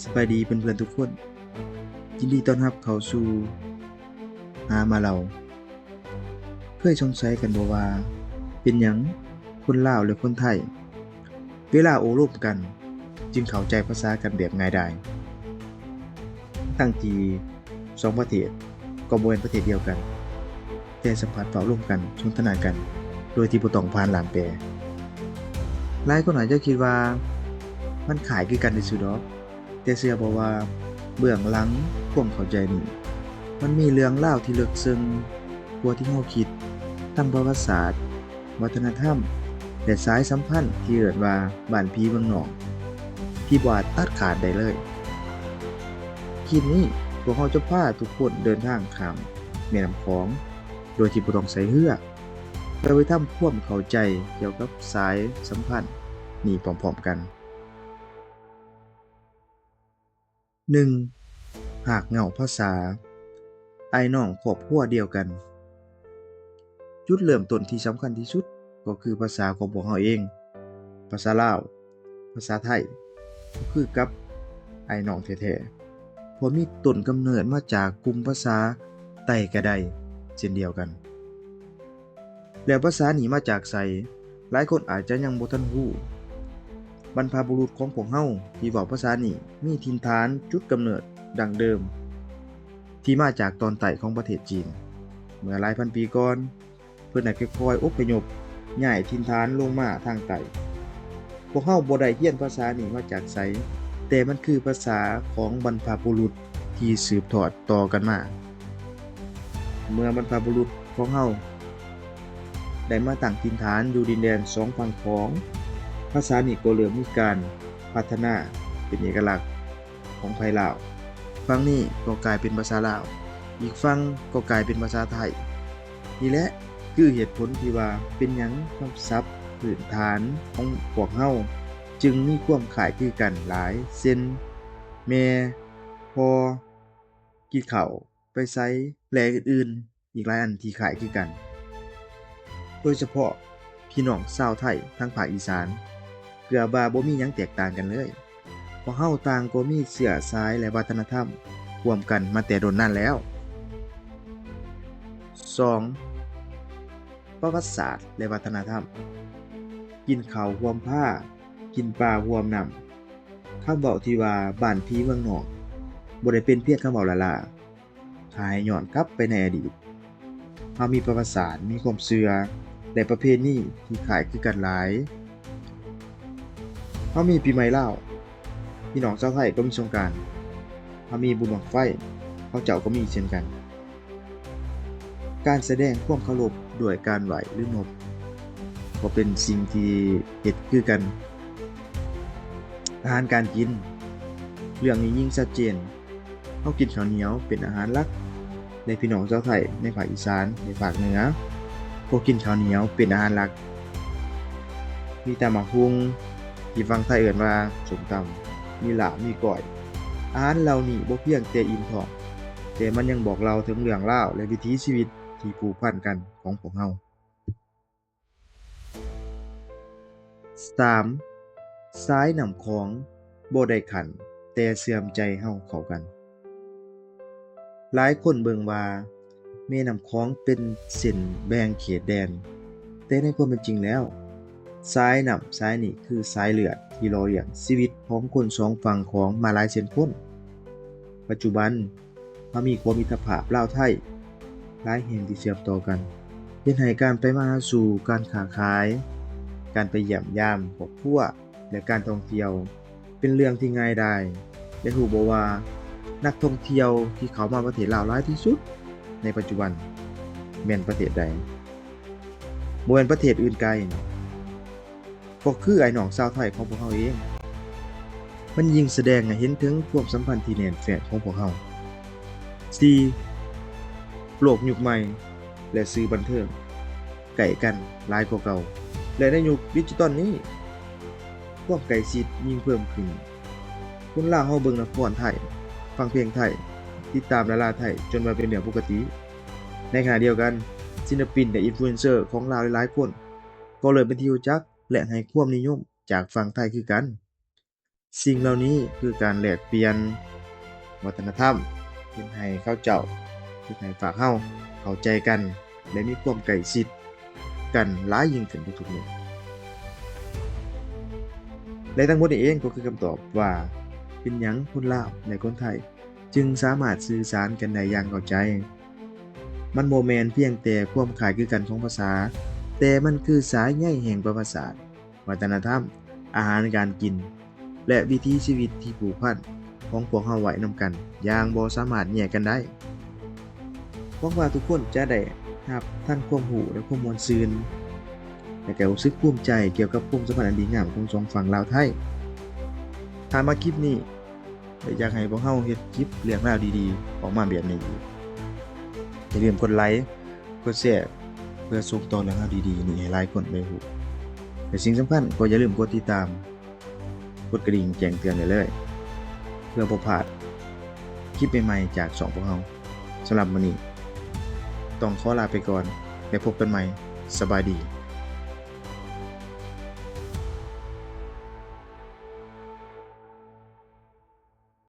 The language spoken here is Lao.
ສະບາຍດີເພື່ອນໆທຸກຄົນ, ຍິນດີຕ້ອນຮັບເຂົ້າສູ່ຫາມາເລົ່າ. ເຄີຍສົງໄສກັນບໍ່ວ່າ ເປັນຫຍັງຄົນລາວ ແລະ ຄົນໄທ ເວລາໂອ້ລົມກັນ ຈຶ່ງເຂົ້າໃຈພາສາກັນແບບງ່າຍດາຍ? ທັງທີ່ສອງປະເທດກໍບໍ່ແມ່ນປະເທດດຽວກັນ, ແຕ່ສາມາດເວົ້າລົມກັນ, ສົນທະນາກັນ ໂດຍທີ່ບໍ່ຕ້ອງຜ່ານລ່າມແປ. ຫຼາຍຄົນອາດຈະຄິດວ່າມັນຄ້າຍຄືກັນຊື່ໆດອກ, ແຕ່ເຊື່ອບໍ່ວ່າເບື້ອງຫຼັງຄວາມເຂົ້າໃຈນີ້ ມັນມີເລື່ອງລາວທີ່ເລິກເຊິ່ງກວ່າທີ່ເຮົາຄິດ, ທັງປະຫວັດສາດ, ວັດທະນະທຳ ແລະ ສາຍສຳພັນທີ່ເອີ້ນວ່າບ້ານພີ່ເມືອງນ້ອງ ທີ່ບໍ່ອາດຕັດຂາດໄດ້ເລີຍ. ຄລິບນີ້ ພວກເຮົາຈະພາທຸກຄົນເດີນທາງຂ້າມແມ່ນ້ຳຂອງ ໂດຍທີ່ບໍ່ຕ້ອງໃຊ້ເຮືອ ເພື່ອໄປທຳຄວາມເຂົ້າໃຈກ່ຽວກັບສາຍສຳພັນນີ້ພ້ອມໆກັນ. ໜຶ່ງ, ຮາກເຫງົ້າພາສາ, ອ້າຍນ້ອງຄອບຄົວດຽວກັນ. ຈຸດເລີ່ມຕົ້ນທີ່ສຳຄັນທີ່ສຸດກໍຄືພາສາຂອງພວກເຮົາເອງ, ພາສາລາວ, ພາສາໄທ ກໍຄືກັບອ້າຍນ້ອງແທ້ໆ, ເພາະມີຕົ້ນກຳເນີດມາຈາກກຸ່ມພາສາໃຕ້ກະໄດເຊັ່ນດຽວກັນ. ແລ້ວພາສານີ້ມາຈາກໃສ? ຫຼາຍຄົນອາດຈະຍັງບໍ່ທັນຮູ້. ບັນພະບຸລຸດຂອງພວກເຮົາທີ່ເວົ້າພາສານີ້ ມີຖິ່ນຖານຈຸດກຳເນີດດັ້ງເດີມ ທີ່ມາຈາກຕອນໃຕ້ຂອງປະເທດຈີນ. ເມື່ອຫຼາຍພັນປີກ່ອນ, ເພິ່ນໄດ້ຄ່ອຍໆອົບພະຍົບຍ້າຍຖິ່ນຖານລົງມາທາງໃຕ້. ພວກເຮົາບໍ່ໄດ້ຮຽນພາສານີ້ມາຈາກໃສ, ແຕ່ມັນຄືພາສາຂອງບັນພະບຸລຸດທີ່ສືບທອດຕໍ່ກັນມາ. ເມື່ອບັນພະບຸລຸດຂອງເຮົາໄດ້ມາຕັ້ງຖິ່ນຖານຢູ່ດິນແດນສອງຝັ່ງຂອງ, ພາສານີ້ກໍເລີ່ມມີການພັດທະນາເປັນເອກະລັກຂອງໄພລາວ. ຝັ່ງນີ້ກໍກາຍເປັນພາສາລາວ, ອີກຝັ່ງກໍກາຍເປັນພາສາໄທ. ນີ້ແຫຼະຄືເຫດຜົນທີ່ວ່າເປັນຫຍັງຄຳສັບພື້ນຖານຂອງພວກເຮົາຈຶ່ງມີຄວາມຄ້າຍຄືກັນຫຼາຍ, ເຊັ່ນ ແມ່, ພໍ່, ກິນເຂົ້າ, ໄປໃສ ແລະ ອື່ນໆອີກຫຼາຍອັນທີ່ຄ້າຍຄືກັນ. ໂດຍສະເພາະພີ່ນ້ອງຊາວໄທທາງພາກອີສານ ເກືອບວ່າບໍ່ມີຫຍັງແຕກຕ່າງກັນເລີຍ. ພວກເຮົາຕ່າງກໍມີເຊື້ອສາຍ ແລະ ວັດທະນະທຳຮ່ວມກັນມາແຕ່ດົນນານແລ້ວ. ສອງ, ປະຫວັດສາດ ແລະ ວັດທະນະທຳ. ກິນເຂົ້າຮ່ວມພາ, ກິນປາຮ່ວມນ້ຳ. ຄຳເວົ້າທີ່ວ່າ ບ້ານພີ່ເມືອງນ້ອງ ບໍ່ໄດ້ເປັນພຽງຄຳເວົ້າລ້າໆ. ຖ້າໃຫ້ຍ້ອນກັບໄປໃນອະດີດ, ເຮົາມີປະຫວັດສາດ, ມີຄວາມເຊື່ອ ແລະ ປະເພນີທີ່ຄ້າຍຄືກັນຫຼາຍ. ເຮົາມີປີໃໝ່ລາວ, ພີ່ນ້ອງຊາວໄທກໍມີສົງການ, ເຮົາມີບຸນບັ້ງໄຟ, ເຂົາເຈົ້າກໍມີເຊັ່ນກັນ. ການສະແດງຄວາມເຄົາລົບດ້ວຍການໄຫວ້ຫຼືນົບ ກໍເປັນສິ່ງທີ່ເຮັດຄືກັນ. ອາຫານການກິນ, ເລື່ອງນີ້ຍິ່ງຊັດເຈນ. ເຮົາກິນເຂົ້າໜຽວເປັນອາຫານຫຼັກ, ແລະ ພີ່ນ້ອງຊາວໄທໃນພາກອີສານ ແລະ ພາກເໜືອ ກໍກິນເຂົ້າໜຽວເປັນອາຫານຫຼັກ. ມີຕຳໝາກຫຸ່ງ ທີ່ຝັ່ງໄທເອີ້ນວ່າສົ້ມຕຳ, ມີລາບ, ມີກ້ອຍ. ອາຫານເຫຼົ່ານີ້ບໍ່ພຽງແຕ່ອີ່ມທ້ອງ, ແຕ່ມັນຍັງບອກເລົ່າເຖິງເລື່ອງລາວ ແລະ ວິຖີຊີວິດທີ່ຜູກພັນກັນຂອງພວກເຮົາ. ສາມ, ສາຍນ້ຳຂອງບໍ່ໄດ້ຂັ້ນ, ແຕ່ເຊື່ອມໃຈເຮົາເຂົ້າກັນ. ຫຼາຍຄົນເບິ່ງວ່າແມ່ນ້ຳຂອງເປັນເສັ້ນແບ່ງເຂດແດນ, ແຕ່ໃນຄວາມເປັນຈິງແລ້ວ, ສາຍນ້ຳສາຍນີ້ຄືສາຍເລືອດທີ່ຫຼໍ່ລ້ຽງຊີວິດຂອງຄົນສອງຝັ່ງຂອງມາຫຼາຍເຊັ່ນຄົນ. ປັດຈຸບັນ, ເຮົາມີຂົວມິດຕະພາບລາວ-ໄທຫຼາຍແຫ່ງທີ່ເຊື່ອມຕໍ່ກັນ, ເຮັດໃຫ້ການໄປມາຫາສູ່, ການຄ້າຂາຍ, ການໄປຢ້ຽມຢາມຄອບຄົວ ແລະ ການທ່ອງທ່ຽວ ເປັນເລື່ອງທີ່ງ່າຍດາຍ. ແລະ ຮູ້ບໍ່ວ່ານັກທ່ອງທ່ຽວທີ່ເຂົ້າມາປະເທດລາວຫຼາຍທີ່ສຸດໃນປັດຈຸບັນແມ່ນປະເທດໃດ? ບໍ່ແມ່ນປະເທດອື່ນໄກ, ກໍຄືອ້າຍນ້ອງຊາວໄທຂອງພວກເຮົາເອງ. ມັນຍິ່ງສະແດງໃຫ້ເຫັນເຖິງຄວາມສຳພັນທີ່ແໜ້ນແຟ້ນຂອງພວກເຮົາ. ສີ່, ໂລກຍຸກໃໝ່ ແລະ ສື່ບັນເທີງໃກ້ກັນຫຼາຍກວ່າເກົ່າ, ແລະ ໃນຍຸກດິຈິຕອນນີ້, ຄວາມໃກ້ຊິດຍິ່ງເພີ່ມຂຶ້ນ. ຄົນລາວເຮົາເບິ່ງລະຄອນໄທ, ຟັງເພງໄທ, ຕິດຕາມດາລາໄທຈົນວ່າເປັນເລື່ອງປົກກະຕິ. ໃນຂະນະດຽວກັນ, ສິນລະປິນ ແລະ ອິນຟລູເອັນເຊີຂອງລາວຫຼາຍໆຄົນ ກໍເລີ່ມເປັນທີ່ຮູ້ຈັກ ແລະ ໃຫ້ຄວາມນິຍົມຈາກຝັ່ງໄທຄືກັນ. ສິ່ງເຫຼົ່ານີ້ຄືການແລກປ່ຽນວັດທະນະທຳ ເຮັດໃຫ້ເຂົາເຈົ້າ ເຮັດໃຫ້ພວກເຮົາເຂົ້າໃຈກັນ ແລະ ມີຄວາມໃກ້ຊິດກັນຫຼາຍຍິ່ງຂຶ້ນທຸກໆມື້. ແລະ ທັງໝົດນີ້ເອງກໍຄືຄຳຕອບວ່າ ເປັນຫຍັງຄົນລາວ ແລະ ຄົນໄທ ຈຶ່ງສາມາດສື່ສານກັນໄດ້ຢ່າງເຂົ້າໃຈ. ມັນບໍ່ແມ່ນພຽງແຕ່ຄວາມຄ້າຍຄືກັນຂອງພາສາ, ແຕ່ມັນຄືສາຍໃຍແຫ່ງປະຫວັດສາດ, ວັດທະນະທຳ, ອາຫານການກິນ ແລະ ວິຖີຊີວິດທີ່ຜູກພັນຂອງພວກເຮົາໄວ້ນຳກັນຢ່າງບໍ່ສາມາດແຍກກັນໄດ້. ຫວັງວ່າທຸກຄົນຈະໄດ້ຮັບທັງຄວາມຮູ້ ແລະ ຄວາມມ່ວນຊື່ນ ແລະ ກໍຮູ້ສຶກພູມໃຈກ່ຽວກັບຄວາມສຳພັນອັນດີງາມຂອງສອງຝັ່ງລາວໄທ. ຖ້າມັກຄລິບນີ້ ແລະ ຢາກໃຫ້ພວກເຮົາເຮັດຄລິບເລື່ອງລາວດີໆອອກມາແບບນີ້ອີກ, ຢ່າລືມກົດໄລ, ກົດແຊ ເພື່ອສົ່ງຕໍ່ເລື່ອງລາວດີໆນີ້ໃຫ້ຫຼາຍຄົນໄດ້ຮູ້. ແລະ ສິ່ງສຳຄັນກໍຢ່າລືມກົດຕິດຕາມ, ກົດກະດິ່ງແຈ້ງເຕືອນໄດ້ເລີຍ ເພື່ອບໍ່ພາດຄລິບໃໝ່ໆຈາກຊ່ອງພວກເຮົາ. ສຳລັບມື້ນີ້ຕ້ອງຂໍລາໄປກ່ອນ ແລະ ພົບກັນໃໝ່. ສະບາຍດີ.